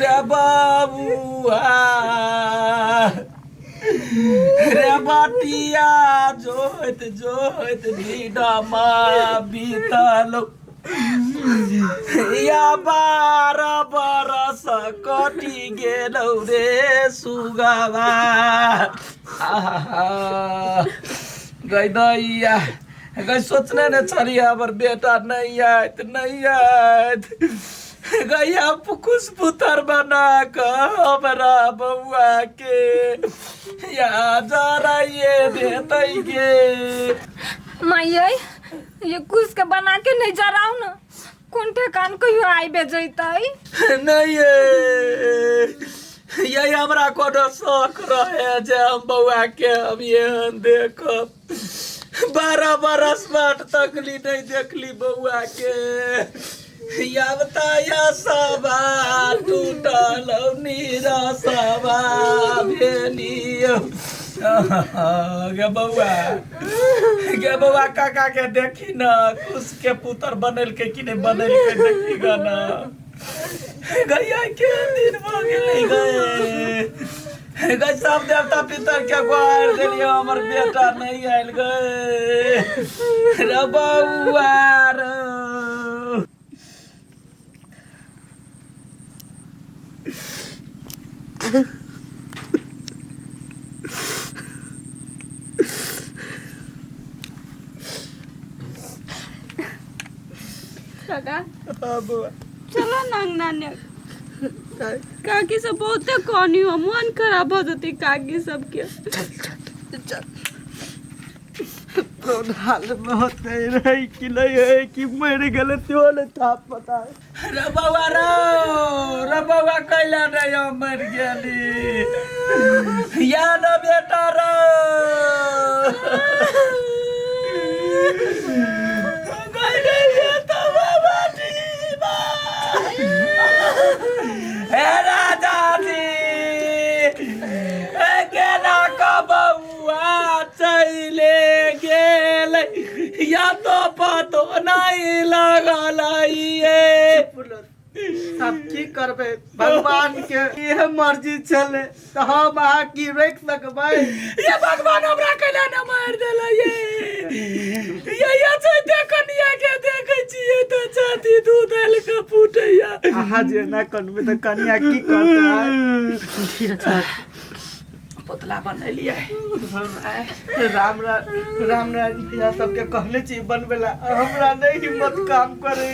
रे बाबुआ रे बटिया जोत जोत दिनमा बीतल या 12 बरस कटि गेलौ रे सुगवा। आहा, गै दैया गै, सोचने ने छलियै हमर बेटा नहि आयत, नहि आयत। गैया खुशपुतर बना कऽ हमरा बौआ के या जराइए देतै गे। माइयै, ये कुश के बना के नहीं जराऊ न, कोन ठेकान कहियो आइबे जैतै। नहीं ये हमरा कोनो शौक रहे जे हम बौआ के हम एहन देखब। 12 बरस बाट तकली नहीं देखली बौआ के। यावताया सभा टूटल निरसभा भेलियो। गे बौआ, गे बौआ, काका के देखी न, कुश के पुतर बनेलकै कि नहि बनेलकै, देखी ग न। गैया के दिन भऽ गेलै गए। गै सब देवता पितर के गोहार देलियै, हमर बेटा नहि आयल गए रे बौआ रे। काका। हाँ बौआ। चलो ना अंगना ने। काकी सब बहुते कहनी हो, मन खराब हो जते काकी सबके। चल चल चल। कौन हाल में होते रही कि नहीं है कि मर गए त्यो नहीं था पता। रे बौआ रो, रे बौआ कैला रे यो मर गेली या न बेटा रो। हे राजा जी, हे केना क बौआ चले गेल या तो पतो नहीं लगल ये। सब की करबै, भगवान के इहे मर्जी छलै तऽ हम अहाँ की रोकि सकबै? ये भगवान हमरा कैला न मारि देला ये। ये छै कनिया के देखै छियै तऽ छाती दूध आयल के फूटैया। अहाँ जे एना करबै तऽ कनिया की करतै? पुतला बनेलियै। राम राम राम भैया सबके कहने छी बनबै ला, हमरा नहीं हिम्मत काम करे।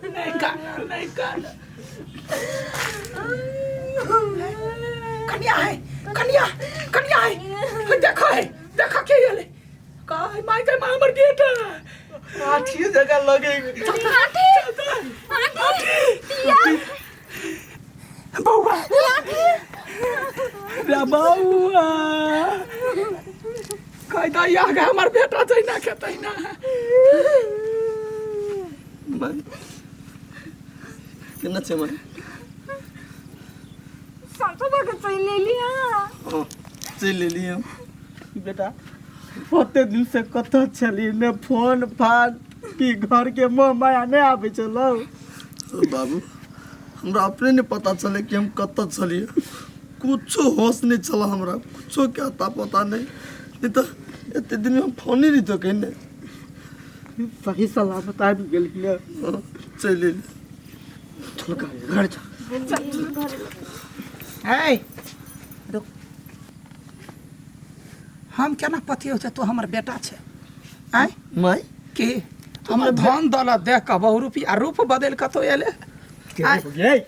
नहीं काना, नहीं काना। कन्या है, कन्या, कन्या है। देखो है, देखो के ये ले। का है, माय के मां हमर बेटा। आठी जगह लगे। आंटी, आंटी, पिया। बौआ। रे बौआ। कह दैया गे हमर बेटा जैना के तैना। केना छै मन? सासु भऽ के चलि एली अहाँ? हँ, चलि एली हम। बेटा, ओते दिन से कतऽ छली? ने फोन फान की, घर के मोह माया नहि आबै छलौ? ओ बाबू, हमरा अपने नहि पता चलै कि हम कतऽ छलियै। कुछो होश नहि छल हमरा, कुछो के अता पता नहि। नहि तऽ एते दिन हम फोने नहि तो कहिने। सही सलामत आबि गेली ने? हँ, चलि एली। चल घर चल। है रुक, हम केना पतियौ छै तू हमर बेटा छै? आँय माय की हमर धन दौलत देख कऽ बहुरूपी आ रूप बदलि कतौ एले? आँय?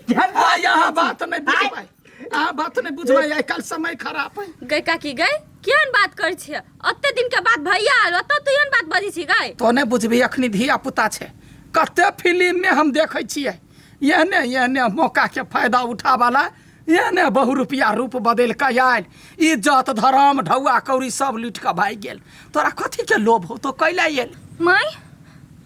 आ यहाँ बात नहि बुझबै, अहाँ बात नहि बुझबै, आइ काल्हि समय खराब है। गै काकी गै, केहन बात करै छियै? ओते दिन के बाद भैया आयल, ओतऽ तू एहन बात बजै छी गै? तो नहि बुझबही, अखनी धिया पुता छै। कते फिल्म में हम देखै छियै एहने एहने मौका के फायदा उठावला एहने बहुरूपिया रूप बदलि कऽ आयल, इज्जत धर्म ढौआ कौड़ी सब लूटि कऽ भागि गेल। तोरा कथी के लोभ हो, तो कैला आयल? माय,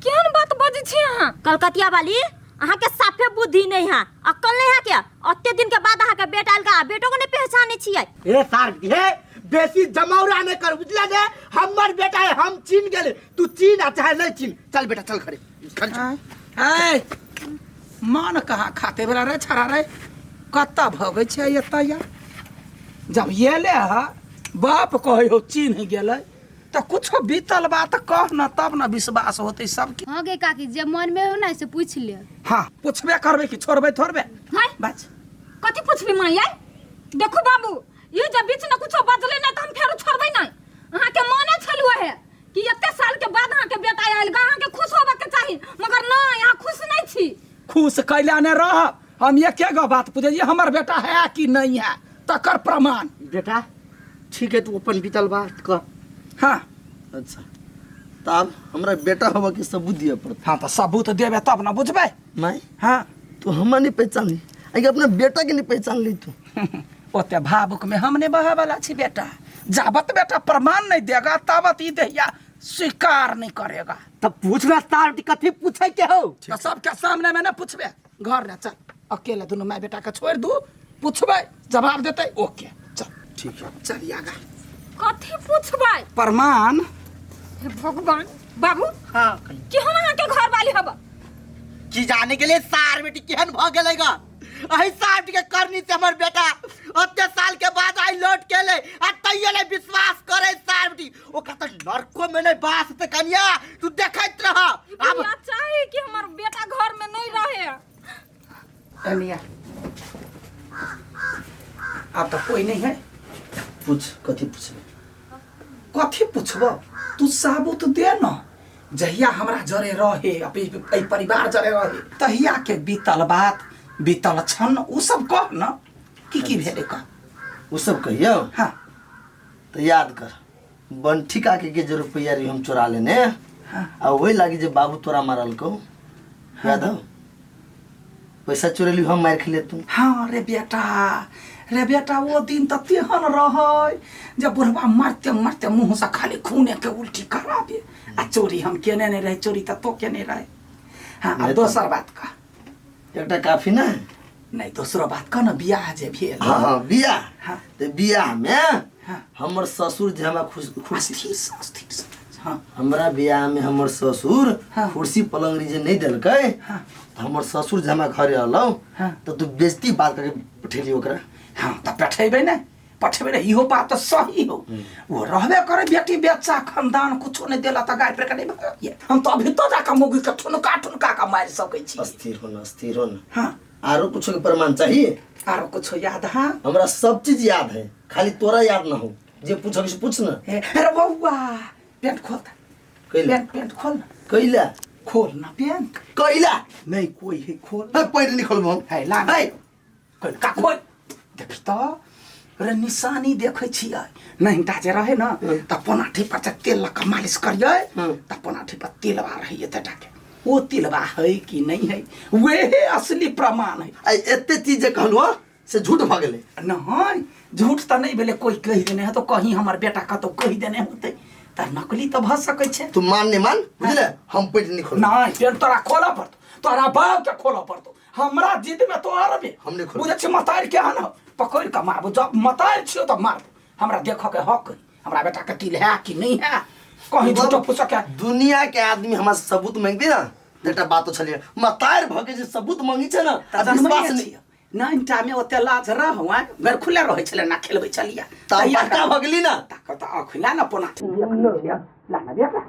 केहन बात बजै छी अहाँ? कलकतिया वाली, अहाँके साफे बुद्धि नहीं है, अक्कल नहीं है क्या? ओते दिन के बाद अहाँके बेटा आयल, बेटो को नहीं पहचाने छियै। ए सार, हे बेसी जमौरा नहीं कर, बुझला ने? हमर बेटा है, हम चीन गेले, तू चीन आ चाहे नहीं चीन। चल बेटा चल खड़े खड़े चल। आय मन कहाँ खाते बेला रे छड़ा रे, कत्ता भगै छै एतऽ यार। जब एले हा बाप कहै हो चिन्ह गेलै तऽ कुछो बीतल बात कह न तब न विश्वास होतै सबके। हाँ गे काकी, जे मन में हो ना से पूछ ले। हाँ पूछबे करबै कि छोड़बै थोड़बे? हाय बच कथी पूछबी माँ यार? देखू बाबू, ये जब बीच में कुछो बदले नहीं तो हम फेर छोड़बै नहीं। अहाँ के मने छलुआ है कि एते साल के बाद अहाँ के बेटा आयल गा, अहाँ के खुश होबे के चाही, मगर ना यहाँ खुश नहीं छी। खुश कैला ने रह, हम एके गो बात पूछै छी, हमर बेटा है कि नहीं है तकर प्रमाण। बेटा ठीक है, तू अपन बीतल बात कह। हाँ अच्छा तब हमरा बेटा होबे के सबूत दिए पड़त। हाँ तो सबूत देबे तब ना बुझबै। माय हाँ तू हमरा नहीं पहचान ली, आगे अपना बेटा के नहीं पहचान ली तू। ओते भावुक में हम नहीं बहे वाला छी बेटा, जाबत बेटा प्रमाण नहीं देगा ताबत ई दहिया स्वीकार नहीं करेगा। तब पूछना सार कथी पूछे के हो? तो सबके सामने में ना पूछबे, घर ना चल अकेले दोनों माय बेटा के छोड़ दू, पूछबे जवाब देते ओके चल। ठीक है चल आगा। कथी पूछबै? प्रमाण। हे भगवान बाबू। हाँ कि हम अहाँ के घर वाली हब की जाने के लिए सार बेटी केहन भ गेलै गा? अही सार बेटी के करनी से हमर बेटा ओते साल के बाद आई लौट के ले आ तैयो ले विश्वास करे सार बेटी, ओकरा त नरको में नहीं बास ते कनिया, तू देखैत रह। अब चाहे कि हमर बेटा घर में नहीं रहे। कनिया अब तो कोई नहीं है। पूछ कथी पूछबे? कथी पूछबो? तू साबुत दे न, जहिया हमरा जरे रहे एहि परिवार जरे रहे तहिया के बीतल बात बीतल क्षण उ सब कह न, की की भेलै कह। उ सब कहियो? हाँ तो याद कर बंठी काके के जे रुपया रही हम चोरा लेने। हाँ। आ वही लागी जे बाबू तोरा मारल को, याद हो? पैसा चोरेली हम मार खेले तू। हाँ रे बेटा, रे बेटा वो दिन तो तेहन रहे जब बुढ़वा मरते मरते मुँह से खाली खूने के उल्टी कराबे, आ चोरी हम केने नहीं रहे, चोरी तो तो केने रहे। हाँ अब दोसर बात कह। एकटा काफी ना? नहीं दोसरो बात कह ना, बियाह जे भेल। हाँ हाँ बियाह। हाँ। तो बियाह में हाँ। हमर ससुर जे हमरा खुश खुशी अस्थिर से, अस्थिर से। हाँ। हमरा बियाह में हमर ससुर हाँ। कुर्सी पलंग जे नहीं देलकै। हाँ। तो हमर ससुर जे हमरा घरे अलौ। हाँ। तो तू बेइज्जती बात करके पठेली ओकरा। हाँ तो पठेबै ने, पठेबै ने, इहो बात तो सही हो। वो रहबे करे बेटी बेचा खानदान कुछो नहीं देला तो गाय पर के नहीं भगाइए। हम तो अभी तो जाकर मुगी के ठुनका ठुनका के मार सकै छी। अस्थिर हो न, अस्थिर हो न। हाँ। आरो कुछो के प्रमाण चाहिए? आरो कुछो याद? हाँ हमरा सब चीज याद है, खाली तोरा याद ना हो। जे पूछो से पूछ ना। अरे बउआ पेंट खोल दे। कैला? पेंट पेंट खोल ना। कैला? खोल ना पेंट। कैला? नहीं कोई है खोल। है पैर नहीं खोलबो हम। है ला ना। है। खोल का खोल। देख तो रे निशानी देखै छियै, नहीं टा जे रहे ना त पोनाठी पर से तेल लगा मालिश करियै त पोनाठी पर तेलवा रहै एते टा के, वो तेलवा है कि नहीं है वेहे असली प्रमाण है। आ एते चीज जे कहलुआ से झूठ भ गेलै। नहीं झूठ त नहीं भेलै, कोई कहि देने है तो कहीं हमर बेटा कतौ कहि देने होतै त नकली त भ सकै छै। तू मान नहीं मान, बुझले? हम पेट नहीं खोलबो। नहीं पेट तोरा खोलऽ पड़तौ, तोरा बाप के खोलऽ पड़तौ, हमरा जिद में तो आरबे। हम नहीं खोलबो। बुझै छी मतारि के हन पकड़ के मारबो, जब मतारि छियो त मारबो, हमरा देखऽ के हक है हमरा बेटा के तिल है कि नहीं है, कहीं झूठो फूसो के। दुनिया के आदमी हमरा सबूत मांगते ना, त एकटा बात छलिए मतारि भ के जे सबूत मांगी छै ना, त जनमै विश्वास नहीं। छियै। नाइनटा में ओते लाज रहौ, आँय? घर खुले रहै छलै ना खेलबै छलियै। त बड़का भ गेली ना। ताकत त अखिला ना पोना। ला ना बेटा।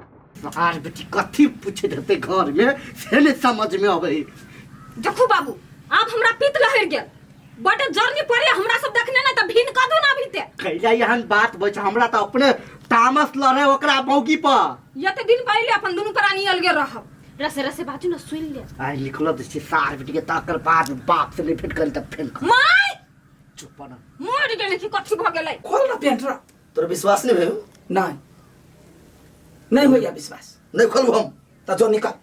सार बेटी कथी पूछे हेतै घर में से नहीं समझ में अबै। देखू बाबू आब हमरा पित्त लहरि गेल, बड जरनी पड़े हमरा सब देखने ना त भिन कऽ दू ना भीते। कैला एहन बात बच, हमरा त अपने तामस लड़े ओकरा मौगी पर। एते दिन पहिले अपन दुनू प्राणी अलगे रहब। रसे रसे बाजू ना सुन ले। आइ निकल दै छी सार बेटी के, तकर बाद बाप से नहीं भेट करी त फेन कर। माय चुप ना। मरि गेलै कि कथी भ गेलै? खोल ना पेंट र। तोरा विश्वास नहीं भेल? नहीं नहीं होइया विश्वास। नहीं खोलबो हम। त जो निकल,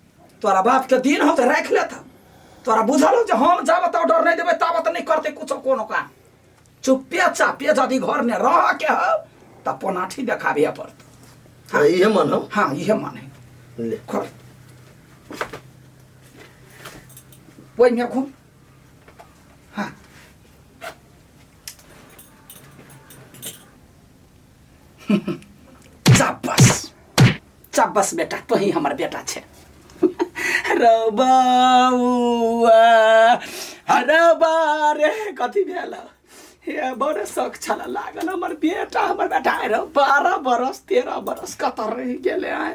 तोरा बाप के दिन हो त राख लेता, तोरा बुझल हो जे हम जाबत ऑर्डर नहीं देबै ताबत नहीं करते कुछो कोनो काम। चुप्पे चापे यदि घर में रह के हो त पोनाठी देखाबे पड़त। हाँ, इहे मन हो। हाँ इहे मन है। ले खोल ओहि में घूम। हाँ चुपचाप बस बेटा तोही हमर बेटा छे रौ बौआ रौ रे कथी भेल हे बड़े शौक छल लागल हमर बेटा हमर बेटा आइ रौ 12 बरस 13 बरस कतऽ रहि गेलै आइ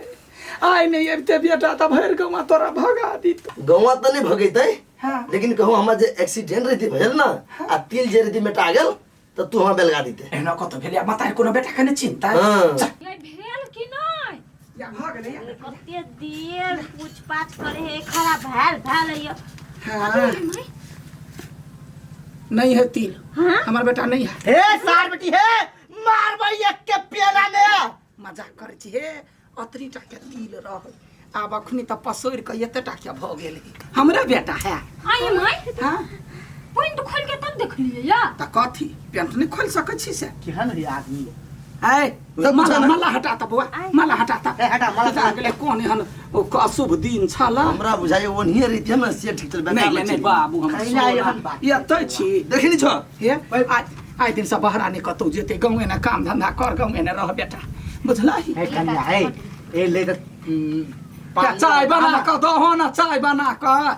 आइ नहि अबिते बेटा तऽ भरि गौआ तोरा भगा दित गौवा तऽ नहि भगेतै हाँ। लेकिन कहू हमरा जे एक्सीडेंट रहती भेल ना आ तिल जे रहती मेटा गेल तऽ तू हमरा बेलगा दीते एहना कतऽ भेलै माता कोनो बेटा के नहि चिन्ता हाँ। चल, ये भेल कि नहि या भऽ गेलै या। कते देर पूछ पाछ करे हे खराब भेल भेल ये हाँ। नहीं है तिल हमार बेटा नहीं है हे सार बेटी हे मारबै एक के पेला ने मजाक करै छी हे अतरी टा के तिल रहै आब अखनी तऽ पसरि कऽ एते टा के भऽ गेल हमरा बेटा है आई माय हाँ पैंट खोल के तब देखलिए या तऽ कथी पेंट नहि खोलि सकै छी से केहन रे आदमी आय माला माला हटा तऽ बौआ माला हटा तऽ ए, हटा, माला हटा गेलै कोन एहन ओ अशुभ दिन छल हमरा बुझाइए ओनहिए रहितियै ने से ठीक छल नहि नहि नहि बाबू हमर खैला सोना। एहन बात। एतै छी देखै नहि छौ हे आइ आइ दिनसँ बहरा नहि कतहु जेतै गाँवे ने काम धन्धा कर गाँवे ने रह बेटा बुझलही हे कन्या हे ए ले त चाय बना कऽ दहो ने चाय बना कऽ।